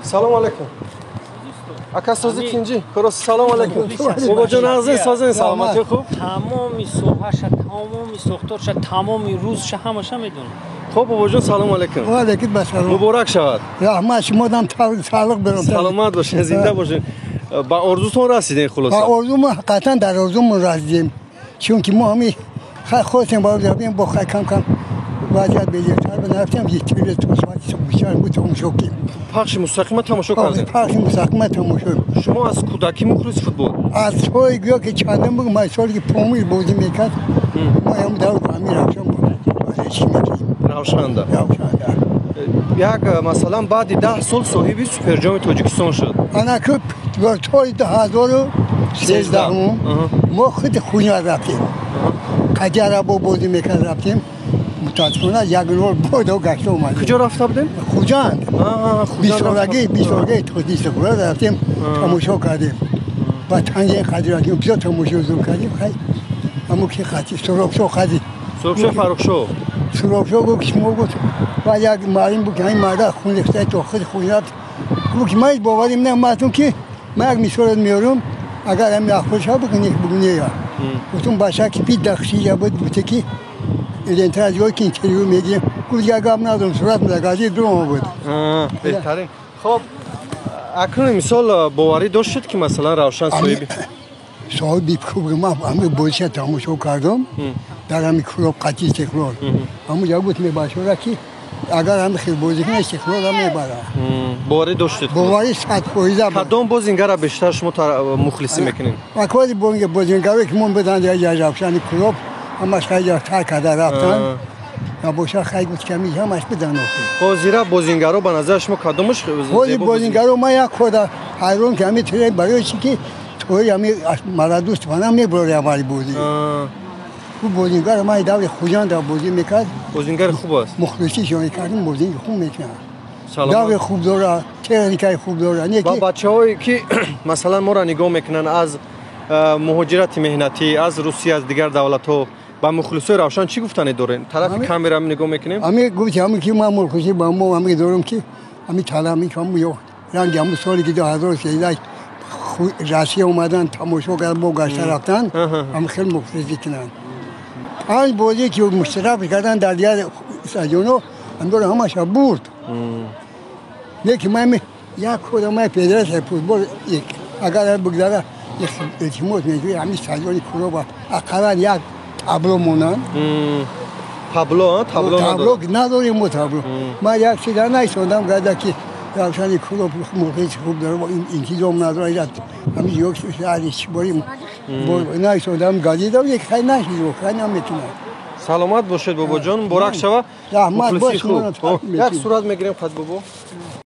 Салом алейкум. Ака сози тинҷӣ. Корос салом алейкум. Бобоҷон азиз созин саломатӣ хуб? Тамоми соҳаша, тамоми сохторша, тамоми рӯзша ҳамаша медонам. Хуб бобоҷон салом алейкум. Ва алейкум ассалом. Муборак шавад. Раҳмат шумодам солиқ берам. Саломат бошед, зинда бошед. Ба орзутон расидем хулоса. Ба орзу мо ҳақиқатан дар орзумон расидем. Чунки мо ҳами хостем ба орзу бо кам кам вазъият беҳтар нарафтем, телевизор то соати 24 буд тамошо кардем. Пахши мустақима тамошо кардем. Пахши мустақима тамошо. Шумо аз кӯдакӣ мухлиси футбол? Аз соли гӯё ки чандум буд, ман соли ки Помир бозӣ мекард, мо ҳам дар ҳамин Равшан чӣ мекардем. Равшанда. Равшанда. Як масалан баъди 10 сол соҳиби суперҷоми Тоҷикистон шуд. Ана ки соли 2013 мо худи Хуҷанд рафтем. Қаҷарабо бозӣ мекард рафтем. Мутаассифона як рол бодо гашта омадем. Куҷо рафта будем? Хуҷанд. Бисолагии Тоҷикистон рафтем, тамошо кардем. Ба танҷаи қадр бисёр тамошо зур кардем. Ҳамун ки хати Суробшо хади. Суробшо Фаррухшо. Суробшо гуфт ки шумо гуфт баъд як маълим буд ки ҳамин марда хун рехта то худ хун рафт. Гуфт ки ман ҳеҷ боварим наматум ки ман як мисолат меорам, агар ҳамин ахбор шава бигӯ бигӯ. Гуфтум бача ки пит дахшия буд гуфте ки лентра ҷой ки интервю мегирем. Гуфт як гап надорам, сурат газет дурома буд. Беҳтарин. Хоб акнун мисол боварӣ доштед ки масалан Равшан соҳиби куб ман ҳамин бозиша тамошо кардам дар ҳамин клуб қатъи Истиқлол. Ҳамун ҷо гуфт мебашора ки агар ҳамин хел бозӣ кунад Истиқлолро мебарад. Боварӣ доштед? Боварӣ 100%. Кадом бозингара бештар шумо мухлисӣ мекунед? Акоди бозингаре ки мо буданд дар Равшани клуб ҳамаш хеле тар карда рафтанд. Набоша хай гуфт ки ҳамаш бидан охир. Ҳозира бозингаро ба назари шумо кадомаш? Ҳозир бозингаро ман як хода ҳайрон ки ҳамин тренер барои чи ки тои ҳамин марадӯст фана мебарори аввали бозӣ. Ӯ бозингар ман даври Хуҷанд бозӣ мекард. Бозингари хуб аст. Мухлисишон мекардем, бозинги хуб мекунад. Даври хуб дорад, техникаи хуб дорад. Ба бачаҳое ки масалан моро нигоҳ мекунанд аз муҳоҷирати меҳнатӣ, аз Русия, аз дигар давлатҳо, ба мухлисои Равшан чӣ гуфтане дорем? Тарафи камера нигоҳ мекунем. Ами гуфт ами ки ман мухлиси ба мо ами дорам ки ами талами ки ами ё ранги ами соли ки 2013 Россия омадан тамошо кардан бо гашта рафтан, ами хеле мухлисӣ кунанд. Панҷ бозӣ ки муштараф кардан дар дигар стадионҳо, ҳамдора ҳамаша бурд. Не ки ман як худам ман федератсияи футбол агар бигзара илтимос мекунем ҳамин стадиони Кӯлоб ақаллан як табло монанд. Табло, табло табло надорем мо табло. Ман як чиза наисондам гада ки Равшани Кӯлоб мухлиси хуб дорад, интизом надорад, ҳамин ё шаҳри чиборим наисондам газидам, як хай нашид, хай наметунад. Саломат бошед бобоҷон, муборак шава. Раҳмат бош. Як сурат мегирем қад бобо.